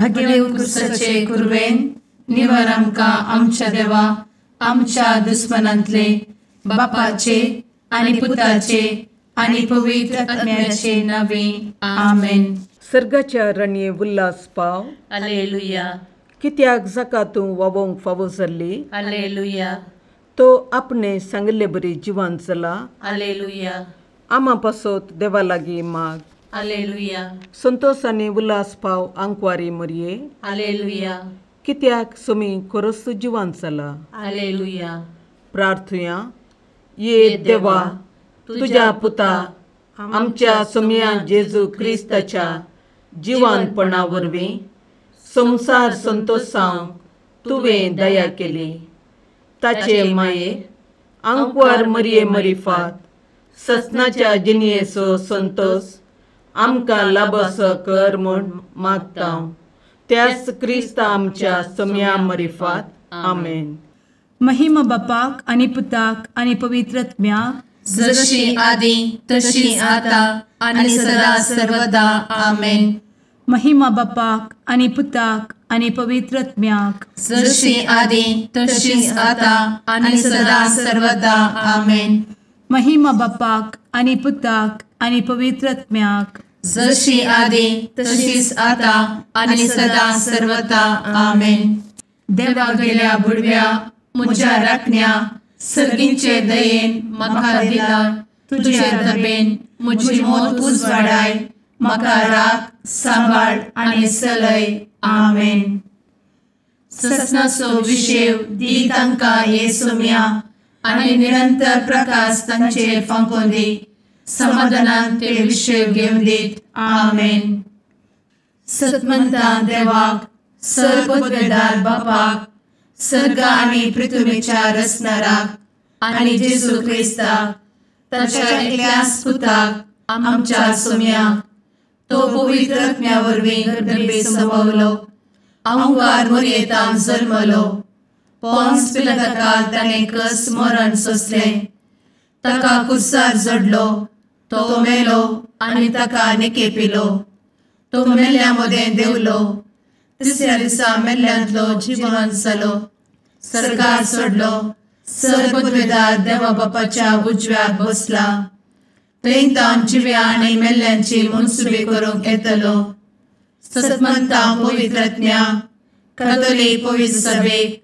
भगेवन क्रिस्ताचे कुरवेन निवार आमकां आमच्या देवा आमच्या दुस्मनांतले बापाचे आनी पुताचे आनी पवित्र आत्म्याचे नावे आमेन. सर्गाच्या रणये उल्हास पाव. हालेलुया. कित्याक जाका तूं वावोंक फावो जाल्ली. हालेलुया. तो आपणे सांगिल्ले बरी जिवान जाला. हालेलुया. आमा पासत देवा लागीं माग. हालेलुया. संतोष आनी उल्हास पाव आंकवारी मरये. हालेलुया. कित्याक सोमी खरोच जिवान जाला. हालेलुया. प्रार्थुया. ये देवा तुज्या पुता आमच्या सोमया जेजू क्रिस्ताच्या जिवानपणा वरवीं संवसार संतोषांक तुवें दया केली. ताचे माये आंकवार मरये मरिफात ससनाच्या जिणयेचो संतोष आमकां लाभसो कर म्हूण मागता त्याच क्रिस्ता आमच्या सोमया मरिफात. आमेन. महिमा बापाक आनी पुताक आनी पवित्र आत्म्याक, जशी आदी तशी आता आनी सदा सर्वदा. आमेन. महिमा बापाक आनी पुताक आनी पवित्र आत्म्याक, जशी आदी तशी आता आनी सदा सर्वदा. आमेन. महिमा बापाक आनी पुताक आनी पवित्र आत्म्याक, जशी आदी तशीच आता आनी सदा सर्वदा. आमेन. देवा गेल्या बुडव्या म्हज्या राखण्या सर्गींचे दयेन म्हाका दिला तुजे दबेन म्हजी मोत उजवाडाय म्हाका राख सांबाळ आनी सलय. आमेन. ससनाचो विशेव दी तांकां हे सोम्या आनी निरंतर प्रकाश तांचेर फांकोवन दी. समाधानान ते विशेव घेवन दीत. आमेन. सतमंता देवाक सर पदवेदार बापाक सर्ग आनी पृथ्वीच्या रचणाराक आनी जेजू क्रिस्ताक ताच्या एकल्याच पुताक आमच्या सोम्याक तो पवित्र आत्म्या वरवीं गर्भे संभवलो आंकार मोरयेतान जल्मलो पोन्स पिलाताकाल ताणें कस मरण सोंसलें ताका कुर्सार जडलो तो मेलो आनी ताका निकेपिलो तो मेल्ल्या मदें देंवलो तिसऱ्या दिसा मेल्ल्यांतलो जिवन जालो सर्गार सोडलो सर पदवेदार देवा बापाच्या उजव्याक बसला थंय तावन जिव्या आनी मेल्ल्यांची मनसुबी करूंक येतलो. सतमंता पवित्र आत्म्या कातोलीक पवित्र सभेक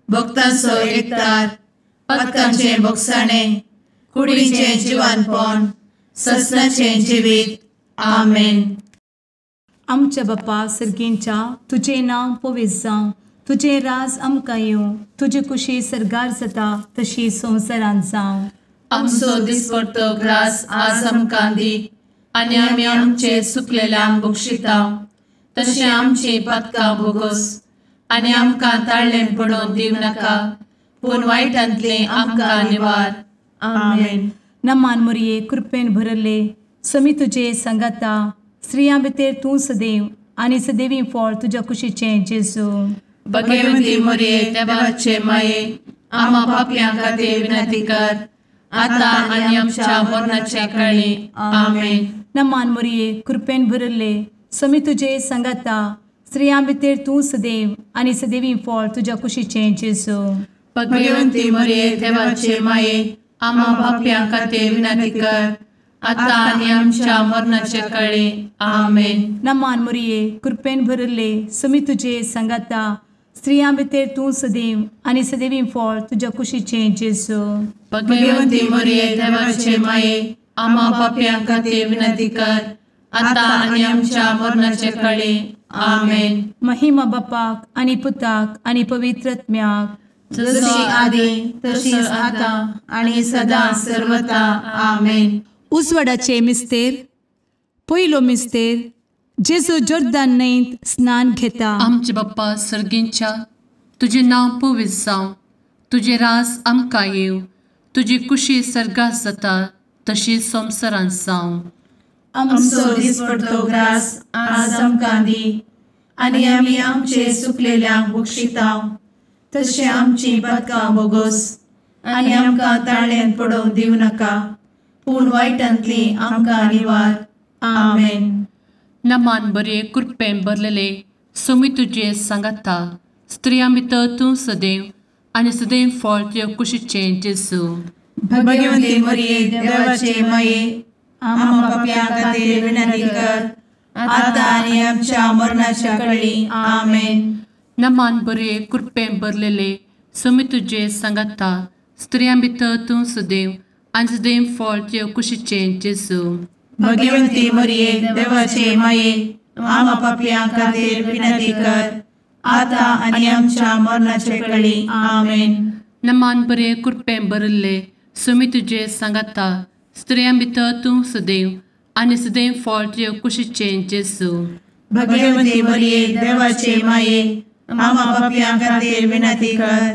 भक्तांचो एकतार पातकांचें भोगसाणें कुडीचें जिवानपण ससनाचें जिवीत. आमेन. आमच्या बापा सर्गींच्या तुजें नांव पवित्र जावं, तुजें राज आमकां येवं, तुजी कुशी सर्गार जाता तशी संवसारांत जावं. आमचो दिसपडतो ग्रास आज आमकां दी आनी आमी आमचे सुकलेल्यांक बक्षिता तशें आमची पातकां भोगोस आनी आमकां ताळ्ळें पडोवन दिवं नाका पूण वायटांतलें आमकां निवार. आमेन. नमान मोरये कृपेन भरले समी तुजे सांगाता स्त्रियां भितर तूं सदैव आनी सदैवी फळ तुज्या कुशीचें जेजू. भगवंती मोरये देवाचे माये आमा पापयां खातीर विनंती कर आता आनी आमच्या मरणाच्या काळी. आमेन. नमान मोरये कृपेन भरले समी तुजे सांगाता स्त्रियां भितर तूं सदैव आनी सदैवी फळ तुज्या कुशीचें जेजू. भगवंती मोरये देवाचे माये आमा पापयां खातीर विनंती कर आता आनी आमच्या मरणाच्या काळी. आमेन. नमान मोरये कृपेन भरले समी तुजे सांगाता स्त्रियां भितर तूं सदैव आनी सदैवी फळ तुज्या कुशीचें जेजू. भगवंती मोरये देवाचे माये आमा पापयां खातीर विनंती कर आता आनी आमच्या मरणाच्या काळी. आमेन. महिमा बापाक आनी पुताक आनी पवित्र आत्म्याक, जशी आदी तशीच आता आनी सदा सर्वता. आमेन. उजवाडाचे मिस्तेर. पयलो मिस्तेर जेजू जोर्दान न्हंयत स्नान घेता. आमचे बाप्पा सर्गींच्या तुजें नांव पवित्र जावं, तुजें राज आमकां येवं, तुजी कुशी सर्गात जाता तशी संवसारांत जावं. आमचो दिसपडतो ग्रास आज आमकां दी आनी आमी आमचे सुकलेल्यांक बक्षिता तशें आमची पातकां भोगोस आनी आमकां ताळ्ळेंत पडोवंक दिवं नाका पूण वायटांतली आमकां निवार. आमेन. नमान बरे कृपेन भरलेले सोमी तुजे सांगाता, स्त्रियां भितर तूं सदैव आनी सदैव फळ तुज्या कुशीचें जेजू। भगवती मरिये देवाचे माये, आम्हा पाप्यां खातीर विनंती कर, आतां आनी आमच्या मरणाच्या कळी। आमेन। नमान बरे कृपेन भरलेले, सोमी तुजे सांगाता, स्त्रियां भितर तूं सदैव आनी सदैव फळ तुज्या कुशीचें जेजू। भगवती मरिये देवाचे माये, आम्हा पाप्यां खातीर विनंती कर, आतां आनी आमच्या मरणाच्या कळी। आमेन। नमान बरे कृपेन भरलेले, सोमी तुजे सांगाता, स्त्रियां भितर तूं सदैव आनी सदैव फळ तुज्या कुशीचें जेजू। भगवती मरिये देवाचे माये, आम्हा पाप्यां खातीर विनंती कर,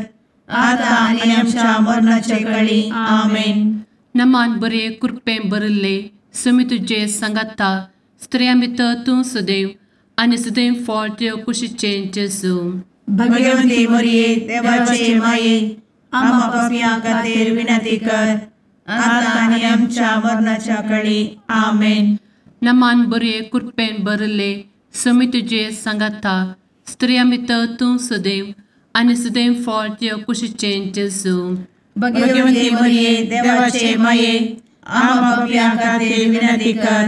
आतां आनी आमच्या मरणाच्या कळी। आमेन। नमान बरे कृपेन भरलेले, सोमी तुजे सांगाता, स्त्रियां भितर तूं सदैव आनी सदैव फळ तुज्या कुशीचें जेजू। भगवती मरिये देवाचे माये, आम्हा पाप्यां खातीर विनंती कर, आतां आनी आमच्या मरणाच्या कळी। आमेन। नमान बरे कृपेन भरलेले, सोमी तुजे सांगाता, स्त्रियां भितर तूं सदैव आनी सदैव फळ तुज्या कुशीचें जेजू। भगवती मरिये देवाचे माये, आम्हा पाप्यां खातीर विनंती कर,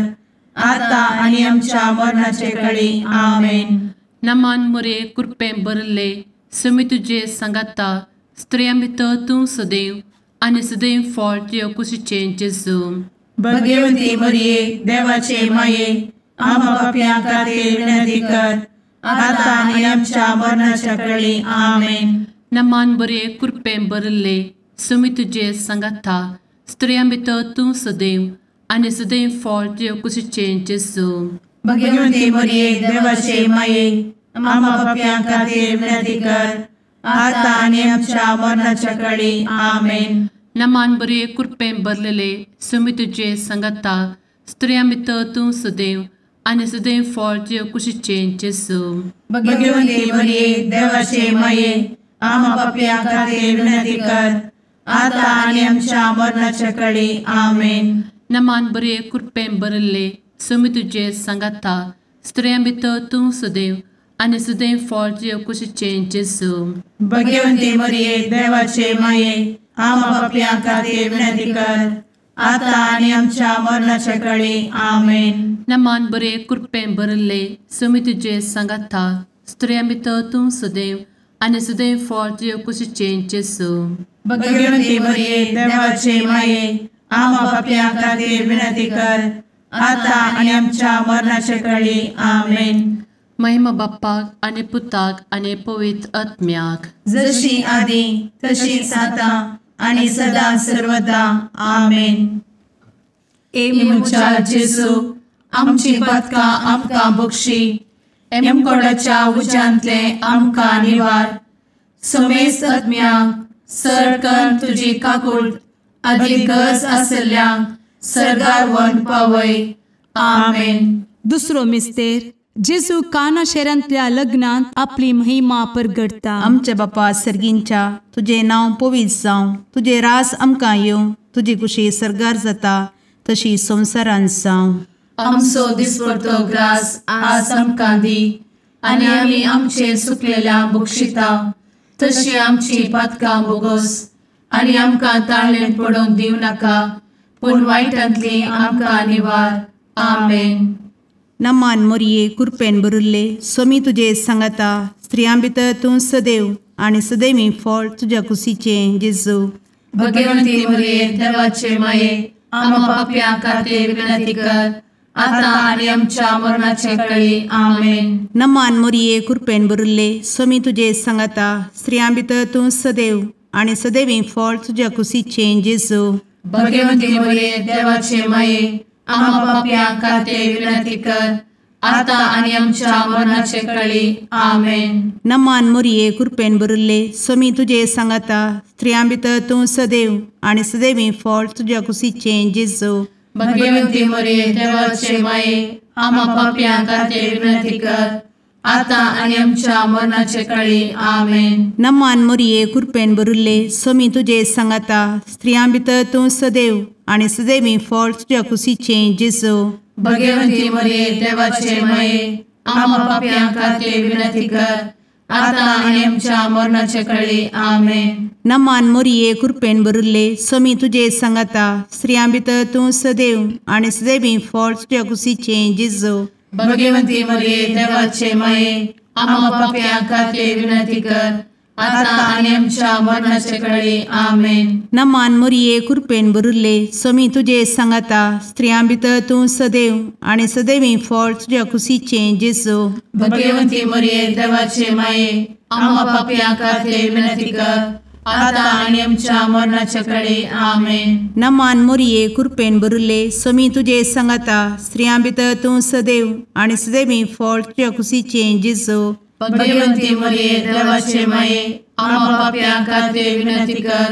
आतां आनी आमच्या मरणाचे कळी। आमेन। नमान मरिये कृपेन भरलेले, सोमी तुजे सांगाता, स्त्रियां भितर तूं सदैव आनी सदैव फळ तुज्या कुशीचें जेजू। भगवती मरिये देवाचे माये, आम्हा पाप्यां खातीर विनंती कर, आतां आनी आमच्या मरणाच्या कळी। आमेन। नमान बरे कृपेन भरलेले, सोमी तुजे सांगाता, स्त्रियां भितर तूं सदैव आनी सदैव फळ तुज्या कुशीचें जेजू। भगवती मरिये देवाचे माये, आम्हा पाप्यां खातीर विनंती कर, आतां आनी आमच्या मरणाच्या कळी। आमेन। नमान बरे कृपेन भरलेले, सोमी तुजे सांगाता, स्त्रियां भितर तूं सदैव आनी सदैव फळ तुज्या कुशीचें जेजू। भगवती मरिये देवाचे माये, आम्हा पाप्यां खातीर विनंती कर, आतां आनी आमच्या मरणाच्या कळी। आमेन। नमान बरे कृपेन भरलेले, सोमी तुजे सांगाता, स्त्रियां भितर तूं सदैव आनी सदैव फळ तुज्या कुशीचें जेजू। भगवती मरिये देवाचे माये, आम्हा पाप्यां खातीर विनंती कर, आतां आनी आमच्या मरणाच्या कळी। आमेन। नमान बरे कृपेन भरलेले, सोमी तुजे सांगाता, स्त्रियां भितर तूं सदैव आनी सदैव फळ तुज्या कुशीचें जेजू। भगवती मरिये देवाचे माये, आम्हा पाप्यां खातीर विनंती कर, आतां आनी आमच्या मरणाच्या कळी। आमेन। महिमा बाप्पाक आनी पुताक आनी पवित्र आत्म्याक, जशी आदी तशीच आतां आनी सदा सर्वदा। आमेन। ए म्हज्या जेजू, आमची पातकां आमकां बक्षी, एमकोडाच्या उज्यांतले आमकां निवार, समेस्त आत्म्यांक सरकन तुजी काकूट आदी गरज आशिल्ल्यांक सर्गार व्हरून पावय। आमेन। दुसरो मिस्तेर, जेजू काना शहरांतल्या लग्नांत आपली महिमा परगटता। आमच्या बापा सर्गींच्या, तुजें नांव पवित्र जावं, तुजें रास आमकां येवं, तुजी कुशी सर्गार जाता तशी संवसारांत जावं। आमचो दिसपडतो ग्रास आज आमकां दी, आनी आमी आमचे सुकलेल्या बक्षिता तशी आमची पातकां बोगोस, आनी आमकां ताळेन पडोवंक दिवं नाका, पूण वायटांतली आमकां निवार। आमेन। नमान मोरये कृपेन भरिल्ले, सोमी तुजे सांगाता, स्त्रियां भितर तूं सदैव आनी सदैवी फळ तुज्या कुशीचें जेजू। भगवंती मोरये देवाचे माये, आम्हा पाप्यां खातीर विनंती कर, आतां आनी आमच्या मरणाचे कळी। आमेन। नमान मोरये कृपेन भरिल्ले, सोमी तुजे सांगाता, स्त्रियां भितर तूं सदैव आनी सदैवी फळ तुज्या कुशीचें जेजू। भगवंती मोरये देवाचे माये, आम्हा पाप्यां खातीर विनंती कर, आतां आनी आमच्या मरणाचे कळी। आमेन। नमान मोरये कृपेन भरिल्ले, सोमी तुजे सांगाता, स्त्रियां भितर तूं सदैव आनी सदैवी फळ तुज्या कुशीचें जेजू। भगवंती मोरये देवाचे माये, आम्हा पाप्यां खातीर विनंती कर, आतां आनी आमच्या मरणाचे कळी। आमेन। नमान मोरये कृपेन भरिल्ले, सोमी तुजे सांगाता, स्त्रियां भितर तूं सदैव आनी सदैवी फळ तुज्या कुशीचें जेजू। भगवंती मोरये देवाचे माये, आमा पापयां खातीर विनंती कर आतां आनी आमच्या मरणाचे कळी. आमेन. नमान मोरये कृपेन भरिल्ले स्वामी तुजे सांगाता, स्त्रियां भितर तूं सदैव आनी सदैवी फळ तुज्या कुशीचें जेजू. भगवंती मरिये देवाचे माये आमा पापयां खातीर विनंती कर आतां आनी आमच्या मरणाचे कळी. आमेन. नमान मोरये कृपेन भरिल्ले स्वामी तुजे सांगाता, स्त्रियां भितर तूं सदैव आनी सदैवी फळ तुज्या कुशीचें जेजू. भगवंती मरिये देवाचे माये आमा पापयां खातीर विनंती कर आतां आनी आमच्या मरणाचे कळी. आमेन. नमान मोरये कृपेन भरिल्ले स्वामी तुजे सांगाता, स्त्रियां भितर तूं सदैव आनी सदैवी फळ तुज्या कुशीचें जेजू. भगवंती मरिये देवाचे माये आमा पापयां खातीर विनंती कर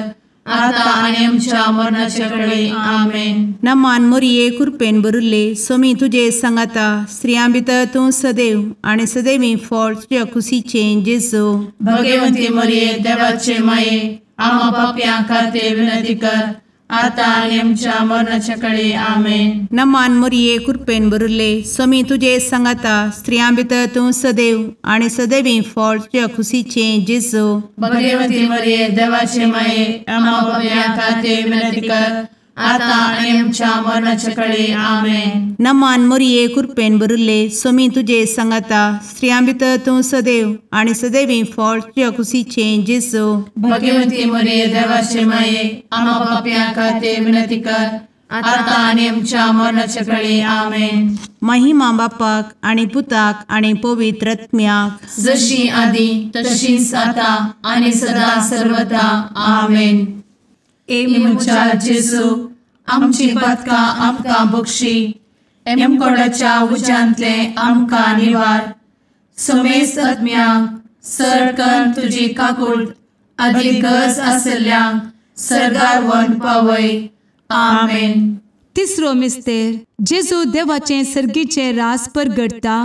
आतां आनी आमच्या मरणाचे कळी. आमेन. नमान मोरये कृपेन भरिल्ले स्वामी तुजे सांगाता, स्त्रियां भितर तूं सदैव आनी सदैवी फळ तुज्या कुशीचें जेजू. भगवंती मरिये देवाचे माये आमा पापयां खातीर विनंती कर आतां आनी आमच्या मरणाचे कळी. आमेन. नमान मोरये कृपेन भरिल्ले स्वामी तुजे सांगाता, स्त्रियां भितर तूं सदैव आनी सदैवी फळ तुज्या कुशीचें जेजू. भगवंती मरिये देवाचे माये आमा पापयां खातीर विनंती कर आतां आनी आमच्या मरणाचे कळी. आमेन. नमान मोरये कृपेन भरिल्ले स्वामी तुजे सांगाता, स्त्रियां भितर तूं सदैव आनी सदैवी फळ तुज्या कुशीचें जेजू. भगवंती मरिये देवाचे माये आमा पापयां खातीर विनंती कर आतां आनी आमच्या मरणाचे कळी. आमेन. महिमा बापाक आनी पुताक आनी पवित्र आत्म्याक, जशी आदी तशीच आतां आनी सदा सर्वदा. आमेन. ए म्हज्या जेजू आमची पातकां आमकां बक्षी, एमकोडाच्या उज्यांतले आमकां निवार, समेस्त आत्म्यांक सरकन तुजी काकूट आदी गरज आसल्ल्यांक सरगार वन पावय. आमेन. तिसरो मिस्तेर जेजू देवाचें सर्गीचें रास परगटता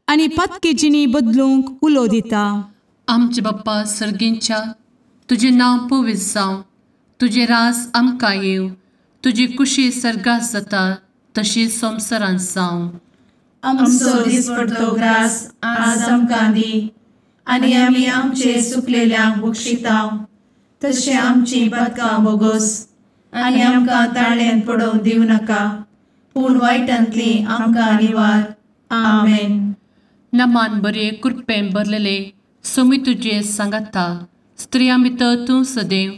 आनी पातकी जिणी बदलूंक उलो दिता. आमचे बाप्पा सर्गींच्या, तुजें नांव पवित्र जावं, तुजें रास आमकां येवं, तुजी कुशी सर्गात जाता तशी संवसारांत जावं. आमचो दिसपडतो ग्रास आज आमकां दी आनी आमी आमचे सुकलेल्यांक बक्षितांव तशें आमची पातकां बोगोस आनी आमकां ताळ्यान पडोवंक दिवं नाका, पूण वायटांतली आमकां निवार. आमेन. नमान बरे कृपेन भरलेले स्वामी तुजे सांगाता, स्त्रियां भितर तूं सदैव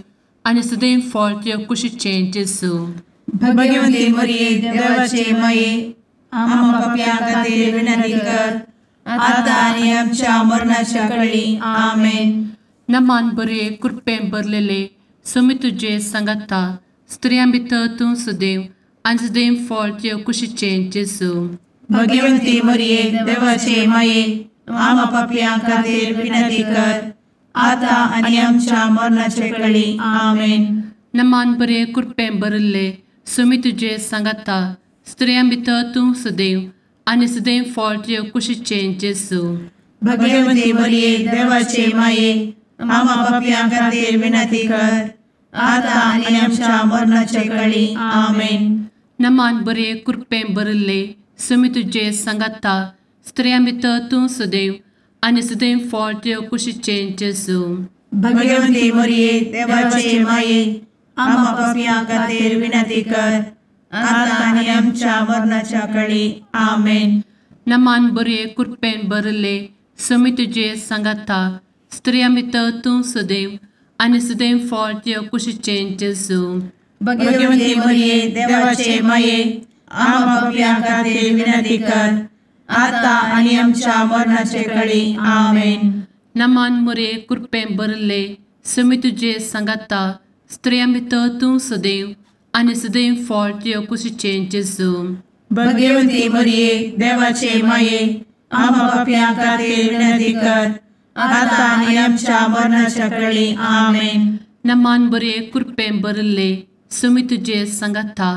आनी सदैव फळ तुज्या कुशीचें जेजू. भगवंती मरिये देवाचे माये आमा पापयां खातीर विनंती कर आतां आनी आमच्या मरणाच्या कळी. आमेन. नमान बरे कृपेन भरलेले स्वामी तुजे सांगाता, स्त्रियां भितर तूं सदैव आनी सदैव फळ तुज्या कुशीचें जेजू. भगवंती मरिये देवाचे माये आमा पापयां खातीर विनंती कर आतां आनी आमच्या मरणाचे कळी. आमेन. नमान बरे कृपेन भरिल्ले स्वामी तुजे सांगाता, स्त्रियां भितर तूं सदैव आनी सदैव फळ तुज्या कुशीचें जेजू. भगवंती मरिये देवाचे माये आमा पापयां खातीर विनंती कर आतां आनी आमच्या मरणाचे कळी. आमेन. नमान बरे कृपेन भरिल्ले स्वामी तुजे सांगाता, स्त्रियां भितर तूं सदैव आनी सदैव फळ तुज्या कुशीचें जेजू. भगवंती मरिये देवाचे माये आमा पापयां खातीर विनंती कर आतां आनी आमच्या मरणाच्या कळी. आमेन. नमान बरे कृपेन भरिल्ले स्वामी तुजे सांगाता, स्त्रियां भितर तूं सदैव आनी सदैव फळ तुज्या कुशीचें जेजू. भगवंती मरिये देवाचे माये आमा पापयां खातीर विनंती कर आतां आनी आमच्या मरणाचे कळी. आमेन. नमान मोरे कृपेन भरिल्ले स्वामी तुजे सांगाता, स्त्रियां भितर तूं सदैव आनी सदैव फळ तुज्या कुशीचें जेजू. भगवंती मरिये देवाचे माये आमा पापयां खातीर विनंती कर आतां आनी आमच्या मरणाच्या कळी. आमेन. नमान बरे कृपेन भरिल्ले स्वामी तुजे सांगाता,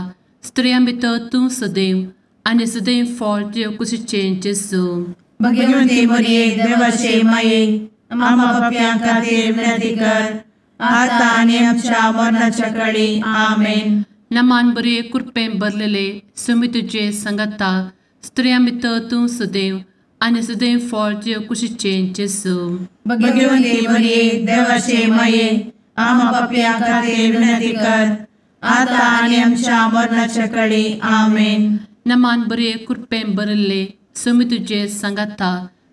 स्त्रियां भितर तूं सदैव आनी सदैव फळ तुज्या कुशीचें जेजू. भगवंती मरिये देवाचे माये आमा पापयां खातीर विनंती कर आतां आनी आमच्या मरणाच्या कळी. आमेन. नमान बरे कृपेन भरलेले स्वामी तुजे सांगाता, स्त्रियां भितर तूं सदैव आनी सदैव फळ तुज्या कुशीचें जेजू. भगवती मरिये देवाचे माये, आमा पापयां खातीर विनंती कर, आतां आनी आमच्या मरणाच्या कडी. आमेन. नमान बरे कृपेन भरिल्ले, स्वामी तुजे सांगाता,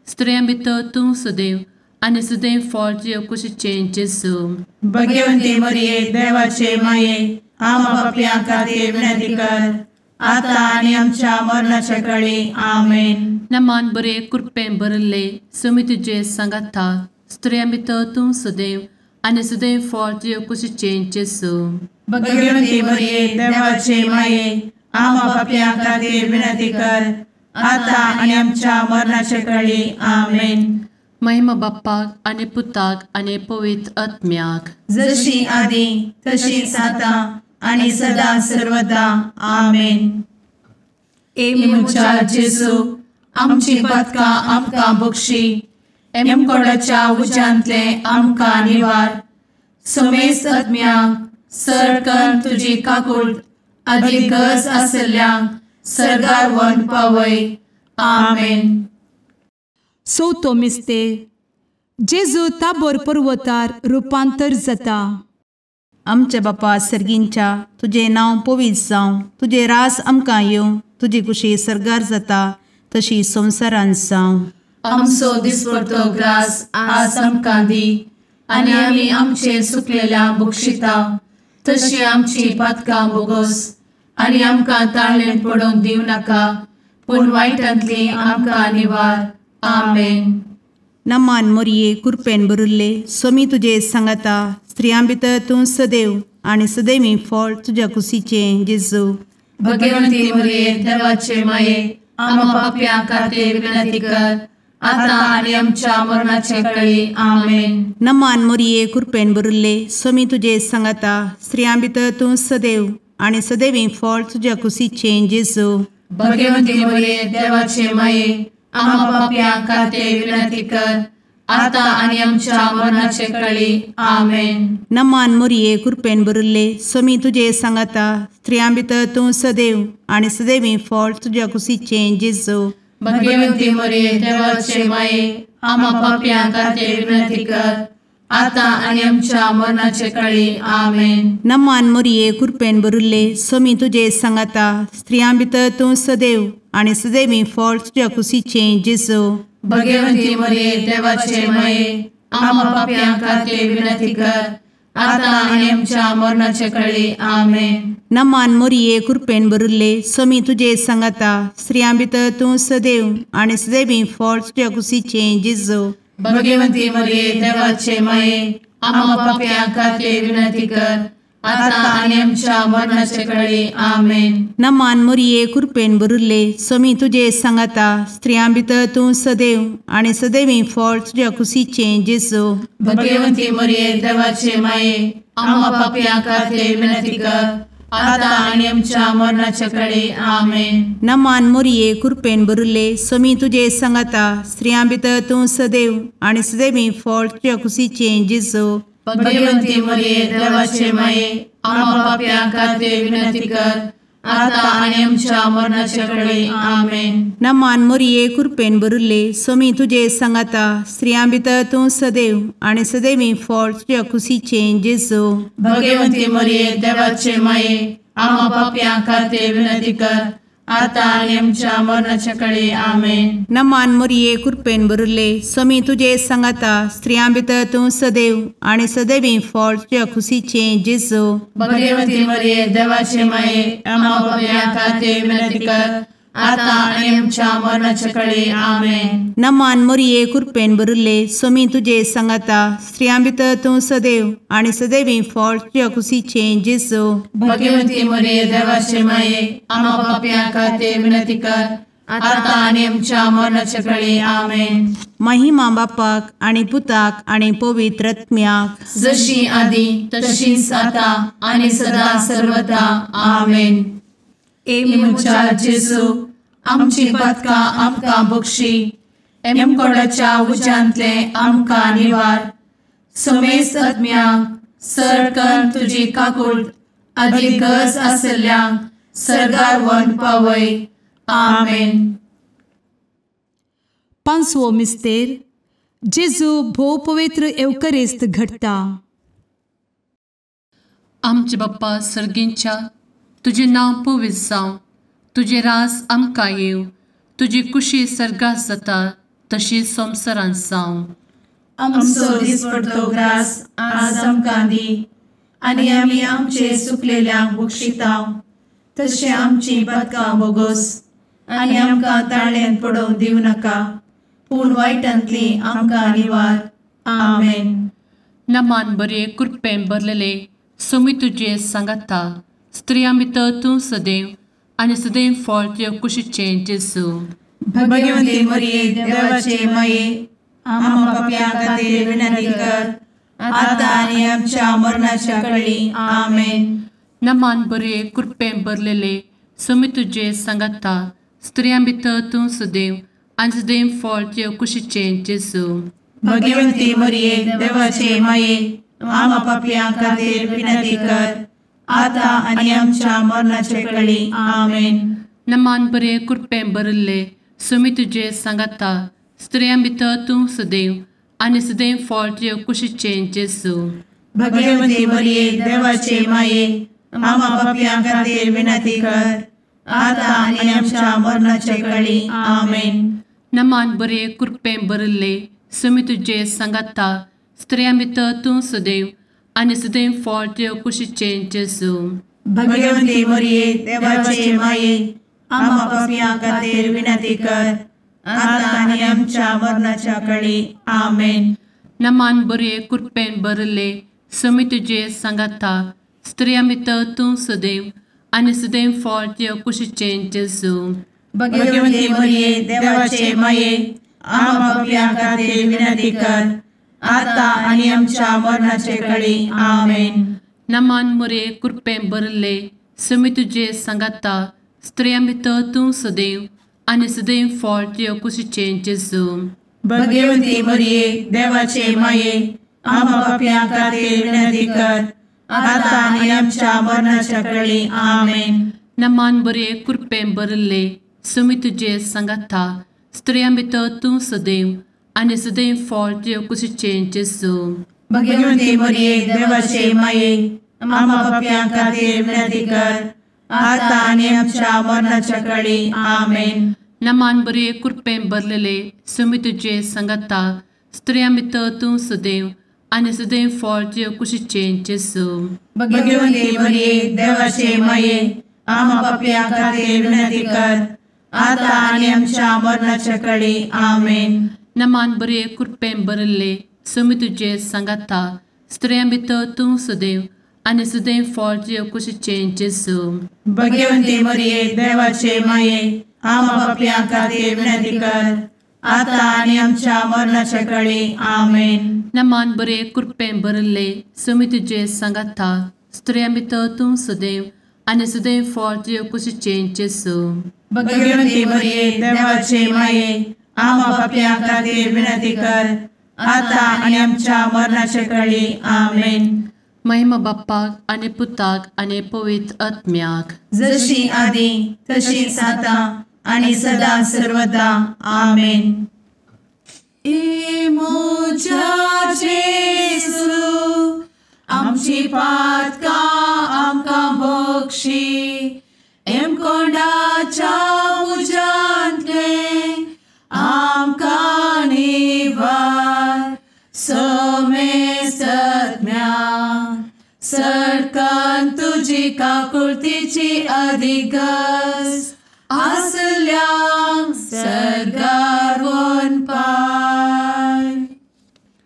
स्त्रियां भितर तूं सदैव आनी सदैव फळ तुज्या कुशीचें जेजू. भगवती मरिये देवाचे माये, आमा पापयां खातीर विनंती कर, आतां आनी आमच्या मरणाच्या कडी. आमेन. नमान बरे कृपेन भरिल्ले, स्वामी तुजे सांगाता, स्त्रियां भितर तूं सदैव आनी सदैव फळ तुज्या कुशीचें जेजू. भगवती मरिये देवाचे माये, आमा पापयां खातीर विनंती कर, आतां आनी आमच्या मरणाच्या कडी. आमेन. महिमा बाप्पाक आनी पुताक आनी पवित्र आत्म्याक, जशी आदी तशीच आतां आनी सदा सर्वदा. आमेन. ए म्हज्या जेजू, आमची पातकां आमकां बक्षी, एमकोडाच्या उज्यांतले आमकां निवार, समेस्त आत्म्यांक सरकन तुजी काकूट आदी गरज आसल्ल्यांक सर्गार व्हरून पावय. आमेन. चवथो मिस्तेर. जेजू ताबोर पर्वतार रुपांतर जाता. आमच्या बापा सर्गींच्या, तुजें नांव पवित्र जावं, तुजें रास आमकां येवं, तुजी कुशी सर्गार जाता तशी संवसारांत जावं. आमचो दिसपडतो ग्रास आज आमकां दी, आनी आमी आमचे सुकलेल्या बक्षिता तशी आमची पातकां बोगोस, आनी आमकां ताळेन पडोवंक दिवं नाका, पूण वायटांतली आमकां निवार. आमेन. नमान मोरये कृपेन भरिल्ले, स्वामी तुजे सांगाता, स्त्रियां भितर तूं सदैव आनी सदैवी फळ तुज्या कुशीचें जेजू. भगवती मरिये देवाचे माये, आमा पापयां खातीर विनंती कर, आतां आनी आमच्या मरणाच्या कळी. आमेन. नमान मोरये कृपेन भरिल्ले, स्वामी तुजे सांगाता, स्त्रियां भितर तूं सदैव आनी सदैवी फळ तुज्या कुशीचें जेजू. भगवती मरिये देवाचे माये, आमा पापयां खातीर विनंती कर, आतां आनी आमच्या मरणाचे कळी. आमेन. नमान मोरये कृपेन भरिल्ले, स्वामी तुजे सांगाता, स्त्रियां भितर तूं सदैव आनी सदैवी फळ तुज्या कुशीचें जेजू. भगवती मरिये देवाचे माये, आमा पापयां खातीर विनंती कर, आतां आनी आमच्या मरणाचे कळी. आमेन. नमान मोरये कृपेन भरिल्ले, स्वामी तुजे सांगाता, स्त्रियां भितर तूं सदैव आनी सदैवी फळ तुज्या कुशीचें जेजू. भगवती मरिये देवाचे माये, आमा पापयां खातीर विनंती कर, आतां आनी आमच्या मरणाचे कळी. आमेन. नमान मोरये कृपेन भरिल्ले, स्वामी तुजे सांगाता, स्त्रियां भितर तूं सदैव आनी सदैवी फळ तुज्या कुशीचें जेजू. भगवती मरिये देवाचे माये, आमा पापयां खातीर विनंती कर, आतां आनी आमच्या मरणाचे कळी. आमेन. नमान मोरये कृपेन भरिल्ले, स्वामी तुजे सांगाता, स्त्रियां भितर तूं सदैव आनी सदैवी फळ तुज्या कुशीचें जेजू. भगवती मरिये देवाचे माये, आमा पापयां खातीर विनंती कर, आतां आनी आमच्या मरणाच्या कळी. आमेन. नमान मोरये कृपेन भरिल्ले, स्वामी तुजे सांगाता, स्त्रियां भितर तूं सदैव आनी सदैवी फळ तुज्या कुशीचें जेजू. भगवती मरिये देवाचे माये, आमा पापयां खातीर विनंती कर, आतां आनी आमच्या मरणाच्या कळी. आमेन. नमान मोरये कृपेन भरिल्ले, स्वामी तुजे सांगाता, स्त्रियां भितर तूं सदैव आनी सदैवी फळ तुज्या कुशीचें जेजू. भगवती मरिये देवाचे माये, आमा पापयां खातीर विनंती कर, आतां आनी आमच्या मरणाच्या कळी. आमेन. नमान मोरये कृपेन भरिल्ले, स्वामी तुजे सांगाता, स्त्रियां भितर तूं सदैव आनी सदैवी फळ तुज्या कुशीचें जेजू. भगवती मरिये देवाचे माये, आमा पापयां खातीर विनंती कर, आतां आनी आमच्या मरणाच्या कळी. आमेन. नमान मोरये कृपेन भरिल्ले, स्वामी तुजे सांगाता, स्त्रियां भितर तूं सदैव आनी सदैवी फळ तुज्या कुशीचें जेजू. भगवती मरिये देवाचे माये, आमा पापयां खातीर विनंती कर, आतां आनी आमच्या मरणाच्या कळी. आमेन. महिमा बापाक आनी पुताक आनी पवित्र आत्म्याक, जशी आदी तशीच आतां आनी सदा सर्वदा. आमेन. ए म्हज्या जेजू, आमची पातकां आमकां बक्षी, एमकोडाच्या उज्यांतले आमकां निवार, समेस्त आत्म्यांक सरकन तुजी काकूट आदी गरज आसल्ल्यांक सर्गार व्हरून पावय. आमेन. पांचवो मिस्तेर जेजू भोव पवित्र एवकरिस्त घडटा. आमचे बाप्पा सर्गींच्या, तुजें नांव पवित्र जावं, तुजें राज आमकां येवं, तुजी कुशी सर्गात जाता तशी संवसारांत जावं. आमचो दिसपडतो ग्रास आज आमकां दी आनी आमी आमचे सुकलेल्यांक बक्षिता तशें आमची पातकां बोगोस आनी आमकां ताळ्यांत पडोवंक दिवं नाका, पूण वायटांतली आमकां निवार. आमेन. नमान बरे कृपेन भरलेले सोमी तुजे सांगाता, स्त्रियां भितर तूं सदैव आनी सदैव फळ तुजे कुशीचें जेजू. भगवती मरिये देवाचे माये, आम्हा पाप्यां खातीर विनंती कर आतां आनी आमच्या मरणाच्या कळी. आमेन. नमान बरे कृपेन भरलेले सोमी तुजे सांगाता, स्त्रियां भितर तूं सदैव आनी सदैव फळ तुजे कुशीचें जेजू. भगवती मरिये देवाचे माये, आम्हा पाप्यां खातीर विनंती कर आतां आनी आमच्या मरणाच्या कळी. आमेन. नमान बरे कृपेन भरिल्ले सोमी तुजे सांगाता, स्त्रियां भितर तूं सदैव आनी सदैव फळ तुजे कुशीचें जेजू. भगवती मरिये देवाचे माये, आम्हा पाप्यां खातीर विनंती कर आतां आनी आमच्या मरणाच्या कळी. आमेन. नमान बरे कृपेन भरिल्ले सोमी तुजे सांगाता, स्त्रियां भितर तूं सदैव आनी सदैव फळ तुजे कुशीचें जेजू. भगवती मरिये देवाचे माये, आम्हा पाप्यां खातीर विनंती कर आतां आनी आमच्या मरणाच्या कळी. आमेन. नमान बरे कृपेन भरिल्ले सोमी तुजे सांगाता, स्त्रियां भितर तूं सदैव आनी सदैव फळ तुजे कुशीचें जेजू. भगवती मरिये देवाचे माये, आम्हा पाप्यां खातीर विनंती कर आतां आनी आमच्या मरणाचे कळी. आमेन. नमान मरिये कृपेन भरिल्ले सोमी तुजे सांगाता, स्त्रियां भितर तूं सदैव आनी सदैव फळ तुजे कुशीचें जेजू. भगवती मरिये देवाचे माये, आम्हा पाप्यां खातीर विनंती कर आतां आनी आमच्या मरणाच्या कळी. आमेन. नमान बरे कृपेन भरिल्ले सोमी तुजे सांगाता, स्त्रियां भितर तूं सदैव आनी सदैव फळ तुजे कुशीचें जेजू. भगवती मरिये देवाचे माये, आम्हा पाप्यां खातीर विनंती कर आतां आनी आमच्या मरणाच्या कळी. आमेन. नमान बरे कृपेन भरलेले सोमी तुजे सांगाता, स्त्रियां भितर तूं सदैव आनी सदैव फळ तुजे कुशीचें जेजू. भगवती मरिये देवाचे माये, आम्हा पाप्यां खातीर विनंती कर आतां आनी आमच्या मरणाच्या कळी. आमेन. नमान बरे कृपेन भरिल्ले सोमी तुजे सांगाता, स्त्रियां भितर तूं सदैव आनी सदैव फळ तुजे कुशीचें जेजू. भगवती मरिये देवाचे माये, आम्हा पाप्यां खातीर विनंती कर आतां आनी आमच्या मरणाच्या कळी. आमेन. नमान बरे कृपेन भरिल्ले सोमी तुजे सांगाता, स्त्रियां भितर तूं सदैव आनी सदैव फळ तुजे कुशीचें जेजू. भगवती मरिये देवाचे माये, आम्हा पाप्यां खातीर विनंती कर आतां आनी आमच्या मरणाच्या कळी. आमेन. महिमा बाप्पाक आनी पुताक आनी पवित्र आत्म्याक, जशी आदी तशीच आतां आनी सदा सर्वदा. आमेन. ए म्हज्या जेजू, आमची पातकां आमकां बक्षी, एमकोंडाच्या उज्यांतलें आमकां निवार. समेस्तज्ञा सरकान तुजी काकुळतीची अधिगस आसल्यांक सर्गार वनपाय.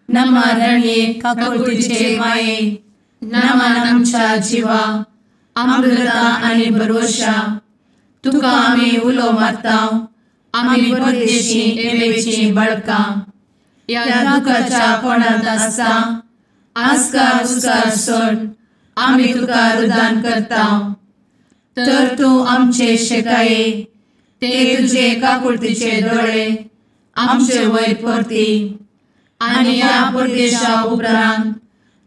नमरणे काकुळतीचे माये, नमन आमच्या जिवा, अमृता आनी भरवशा, तुका आमी उलो मारता, आमी परदेशी एवेची बळकां, ह्या दुखाच्या कोणांत आसता आस्कार उस्कार सोड आमी तुका रुदान करता. तर तूं आमचे शेकाये, ते तुजे काकुळतीचे दोळे आमचे वयर परती आनी ह्या परदेशा उपरांत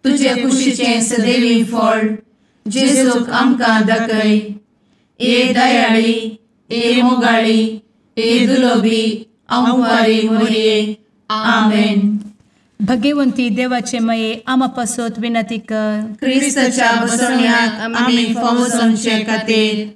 तुजे कुशीचें सदैवी फळ जेजूक आमकां दाखय. ए दयाळी, ए मोगाळी, ए दुलोबी आंवकारी मोरये. आमेन. भगवंती देवाचे माये आमा पासत विनंती कर. क्रिस्ताच्या बसवण्याक आमी फावो जावचे खातीर.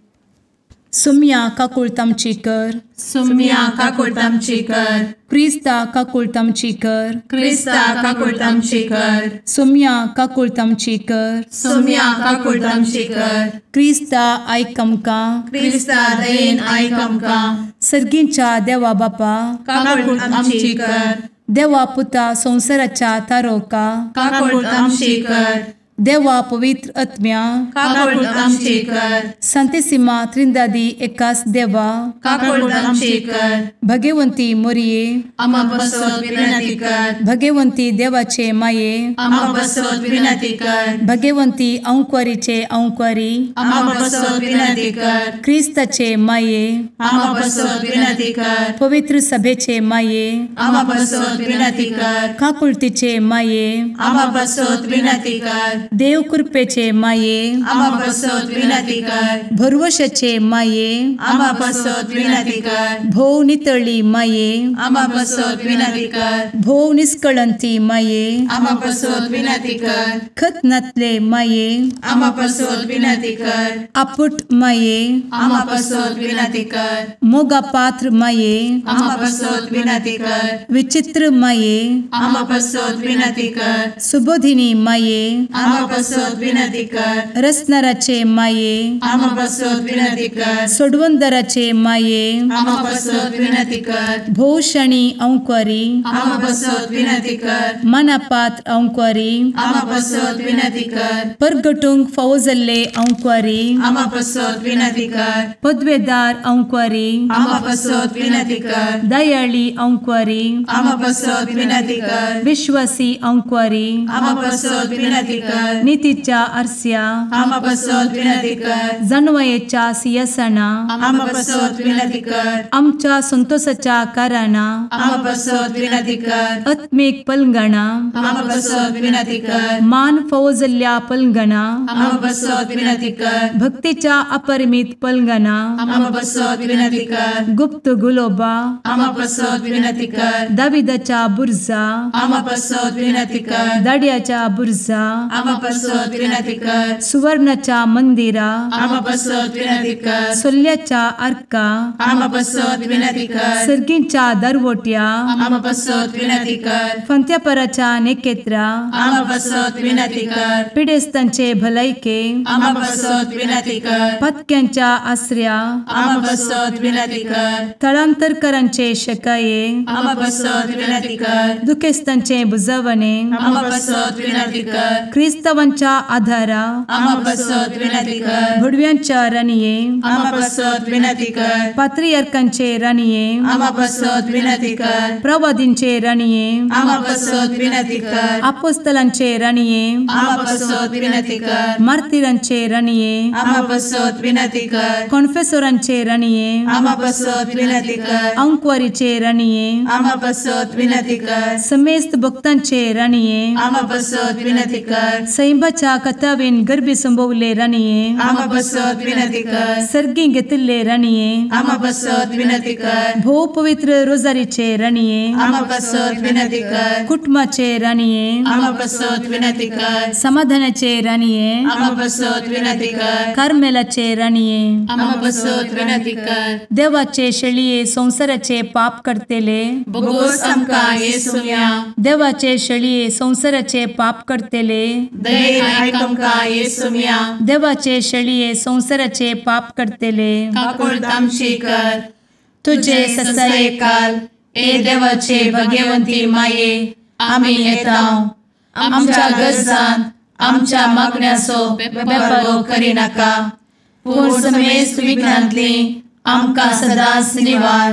सुम्या काकुळट आमची कर. सुम्या काकुळट आमची कर. क्रिस्ता काकुळट आमची कर. क्रिस्ता काकुळट आमची कर. सुम्या काकुळट आमची कर. सुम्या काकुळट आमची कर. क्रिस्ता आयक आमकां. क्रिस्ता दयेन आयक आमकां. सर्गींच्या देवा बापा काकुळट आमची कर. देवा पुता संवसाराच्या तारोका काकुळट आमची कर. देवा पवित्र आत्म्या काकुळट आमची कर. सांतिसिमा त्रिंदादी एकास देवा काकुळट आमची कर. भगवंती मोरये आमा पासत विनंती कर. भगवंती देवाचे माये आमा पासत विनंती कर. भगवंती अंकुरीचे अंकुरी आमा पासत विनंती कर. क्रिस्ताचे माये आमा पासत विनंती कर. पवित्र सभेचे माये आमा पासत विनंती कर. काकुळतीचे माये आमा पासत विनंती कर. देव कृपेचे माये आमा पासत विनंती कर. भरवशाचे माये आमा पासत विनंती कर. भोव नितळी माये आमा पासत विनंती कर. भोव निष्कळंती माये आमा पासत विनंती कर. खत नातले माये आमा पासत विनंती कर. आपुट माये आमा पासत विनंती कर. मोगा पात्र माये आमा पासत विनंती कर. विचित्र माये आमा पासत विनंती कर. सुबोधिनी माये आमा पासत विनंती कर. रसनाराचे माये आमा पासत विनंती कर. सोडवंदराचे माये आमा पासत विनंती कर. भोवशणी अंकुरी आमा पासत विनंती कर. मनापात्र अंकुरी आमा पासत विनंती कर. परगटूंक फावो जाल्ले अंकुरी आमा पासत विनंती कर. पदवेदार अंकुरी आमा पासत विनंती कर. दयाळी अंकुरी आमा पासत विनंती कर. विश्वासी अंकुरी आमा पासत विनंती कर. नितीच्या आरस्या आमा पासत विनंती कर. जानवयेच्या सिंहासना आमा पासत विनंती कर. आमच्या संतोषाच्या कारणा आमा पासत विनंती कर. आत्मीक पलंगणा आमा पासत विनंती कर. मान फावो जाल्ल्या पलंगणा आमा पासत विनंती कर. भक्तीच्या अपरिमित पलंगणा आमा पासत विनंती कर. गुप्त गुलोबा आमा पासत विनंती कर. दाविदाच्या बुर्जा आमा पासत विनंती कर. दाड्याच्या बुर्जा आमा पासत विनंती कर. सुवर्णाच्या मंदिरा आमा पासत विनंती कर. सोल्ल्याच्या आर्का आमा पासत विनंती कर. सर्गींच्या दरवट्या आमा पासत विनंती कर. फंत्यापराच्या नेकेत्रा आमा पासत विनंती कर. पिडेस्तांचे भलायके आमा पासत विनंती कर. पत्क्यांच्या आसऱ्या आमा पासत विनंती कर. थळांतरकरांचे शकाये आमा पासत विनंती कर. दुखेस्तांचे बुजवणे आमा पासत विनंती कर. क्रिस्तावांच्या आधारा आमा पासत विनंती कर. भुडव्यांच्या राणये आमा पासत विनंती कर. पात्रियार्कांचे राणये आमा पासत विनंती कर. प्रवादींचे राणये आमा पासत विनंती कर. आपोस्तलांचे राणये आमा पासत विनंती कर. मार्तिरांचे राणये आमा पासत विनंती कर. कॉन्फेसोरांचे राणये आमा पासत विनंती कर. अंकुवारीचे राणये आमा पासत विनंती कर. समेस्त भक्तांचे राणये आमा पासत विनंती कर. सैंबाच्या कथावेन गर्भी संभवले राणये आमा पासत विनंती कर. सर्गी घेतिल्ले राणये आमा पासत विनंती कर. भोव पवित्र रोजारीचे राणये आमा पासत विनंती कर. कुटुंबाचे राणये आमा पासत विनंती कर. समाधानाचे राणये आमा पासत विनंती कर. कार्मेलाचे राणये आमा पासत विनंती कर. देवाचे शेळये संवसाराचे पाप करतेले बोगोस आमकां येसुम्या देवाचे शेळये संवसाराचे पाप करतेले दयेन आयक आमकां येसुम्या देवाचे शेळये संवसाराचे पाप करतेले काकुळट आमची कर. तुझे ससायेकाल ए देवाचे भगवंती माये आमी येता आमच्या गरजान आमच्या मागण्याचो बेपारो करिनाका पूण समेस्त विघ्नांतली आमकां सदांच निवार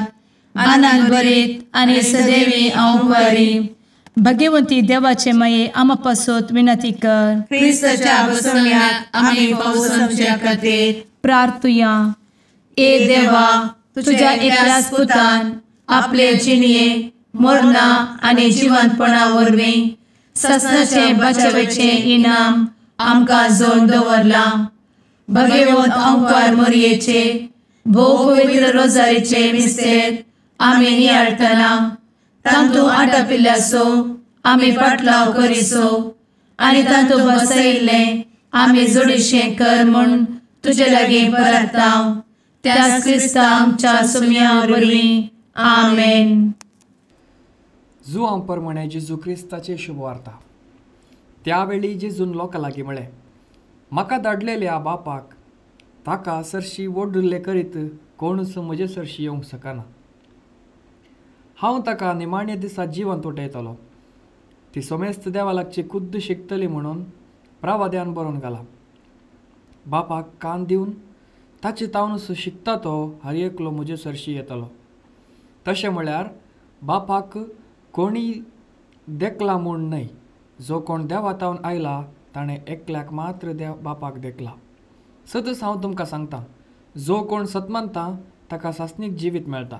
आनंद भरीत आनी सदैवी अंकुरी. भगवंती देवाचे माये आमा पासत विनंती कर. क्रिस्ताच्या बसवण्याक आमी फावो जावचे खातीर प्रार्थुया. ए देवा तुझ्या एकल्याच पुतान आपले जिणये मरणा आनी जिवंतपणा वरवीं ससनाचें बचावेचें इनाम आमकां जोडून दवरलां. भगवंत अंकार मोरयेचे भोव पवित्र रोजारीचे मिस्तेर आमी नियाळटना तांतू आटापिल्ल्याचो आमी पाटलाव करिसो आनी तांतू बसयिल्लें आमी जोडीशें कर म्हूण तुजे लागीं परता त्याच क्रिस्ता आमच्या सुम्या वरवीं. आमेन. जुआं परमणे जेजू क्रिस्ताचे शुभवार्ता. त्यावेळी जेजून लोकां लागीं म्हळें, म्हाका धाडलेल्या बापाक ताका सरशी ओडुल्ले करीत कोणूच म्हजे सरशी येवंक शकना. हांव ताका निमाण्या दिसा जिवंत उठयतलो. ती सोमेस्त देवा लागची खुद्द शिकतली म्हणून प्रावाद्यान बरोवन घाला. बापाक कान दिवन ताचे तावनूच शिकता तो हर एकलो म्हजे सरशी येतलो. तशें म्हळ्यार बापाक कोणी देखला म्हूण न्हय, जो कोण देवा तावन आयला ताणें एकल्याक मात्र देव बापाक देखला. सदस हांव तुमकां सांगता, जो कोण सत मानता ताका सासणीक जिवीत मेळटा.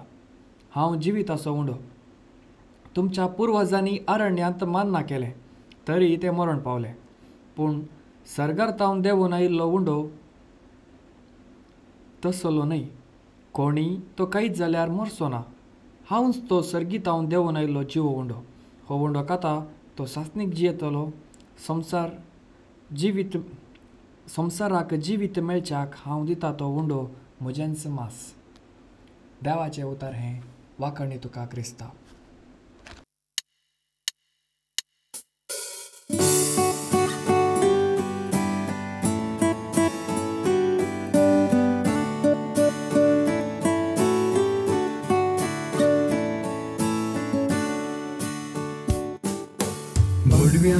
हांव जिविताचो उंडो. तुमच्या पुर्वजांनी अरण्यांत मान्ना केलें तरी ते मरण पावले, पूण सर्गार तावन देंवून आयिल्लो उंडो तसलो न्हय. कोणी तो कांयच जाल्यार मरचो ना. हांवच तो सर्गीत हांव देंवून आयिल्लो जिवो उंडो. हो उंडो खाता तो सासणीक जियेतलो. संवसार जिवीत संवसाराक जिवीत मेळच्याक हांव दिता तो उंडो म्हजेंच मास. देवाचें उतर हें वाखणी तुका क्रिस्ता.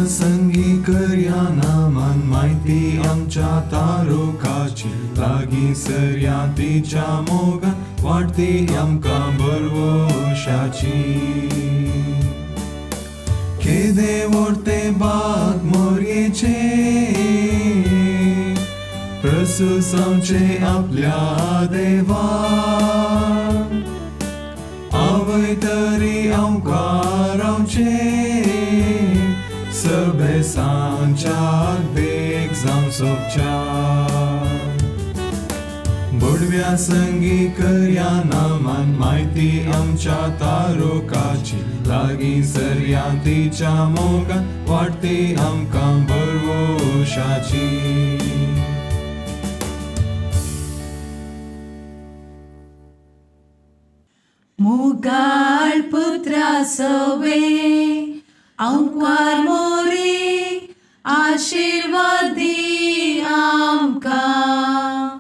संगी करया नामान म्हायती आमच्या तारुकाची लागीं सरया तिच्या मोगान वाडटी आमकां बरवशाची. केदे व्हडते बाग मोरयेचे प्रसूस आमचे आपल्या देवा आवय तरी आमकां रावचे सबेसांच्याक देख जावं सोबच्या. बोडव्या संगी करया नामान म्हायती आमच्या तारुकाची लागीं सरया तिच्या मोगान वाडटी आमकां बरवशाची. मोगाळ पुत्रा सवे आंकवार मोरी आशिर्वादी आमकां.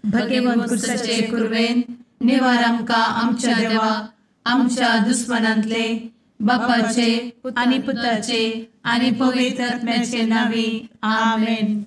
भगवंत कुर्साचे कुर्वेन निवार आमकां आमच्या देवा आमच्या दुस्मनांतले बापाचे आनी पुताचे आनी पवित्र आत्म्याचे नांवी. आमेन.